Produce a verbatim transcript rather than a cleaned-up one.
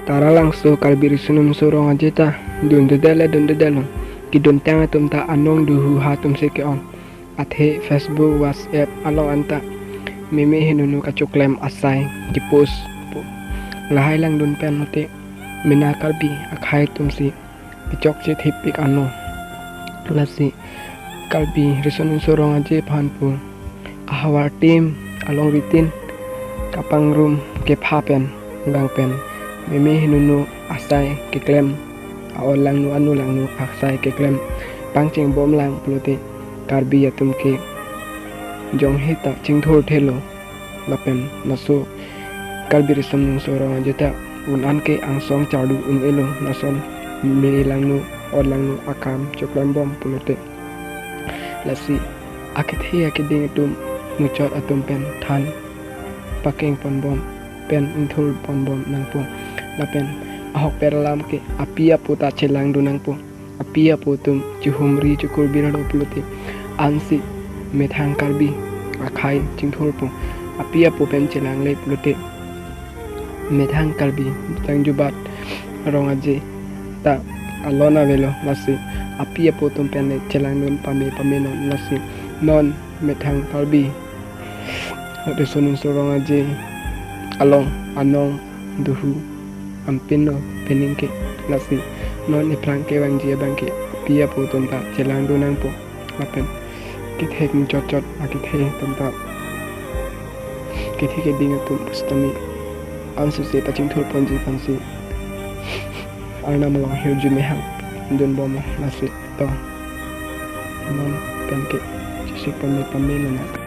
Taralangso Karbi Riso Nimso Rong Aje ta dundedetlo, dundedetlo. Keduntang atum ta anong duhu ha atum si ke-ong. Athe Facebook, WhatsApp along anta meme henunu kachoklem asai kepost pu. Lahai langdun pen mate mena Karbi akhei atum si kechokche thepik ano. Lasi Karbi Riso Nimso Rong Aje aphan pu ahavar atim alongritin kapangrum kepha pen bang pen meme henunu asai keklem, a-ot langno, anu langno asai keklem pangchengbomlang pulote Karbi atum ke jonghe ta chingthurthelo. Lapen laso Karbi Riso Nimso Rong Aje ta un-an ke angsong chardu un-elo, lason meme langno, ot langno akam choklembom pulote. Lasi akethe akeding atum, muchot atum pen than pakeng ponbom pen ingthur ponbom nangpo. Lapen ahokpet alam ke api apo ta chelangdun nangpo. Api apo atum chihumri chikur biralo pulote ansi methang Karbi akhei chingthurpo. Api apo pen chelangle pulote methang Karbi tang jubat rong aje ta alon avelo. Lasi api apo atum pen le chelangdun pame pame non. Lasi non methang Karbi Riso Nimso Rong Aje along anong duhu ampinlo peningke. Lasi non ephrang kevangji abang ke api apo atum ta chelangdun nangpo. Lapen kethe muchot chot akethe atum ta, kethe keding atum pusitame ansose pachingthur ponji aphansi Arnam along hirjume hangdunbomlo. Lasi to non pen ke chesik pame pame nang.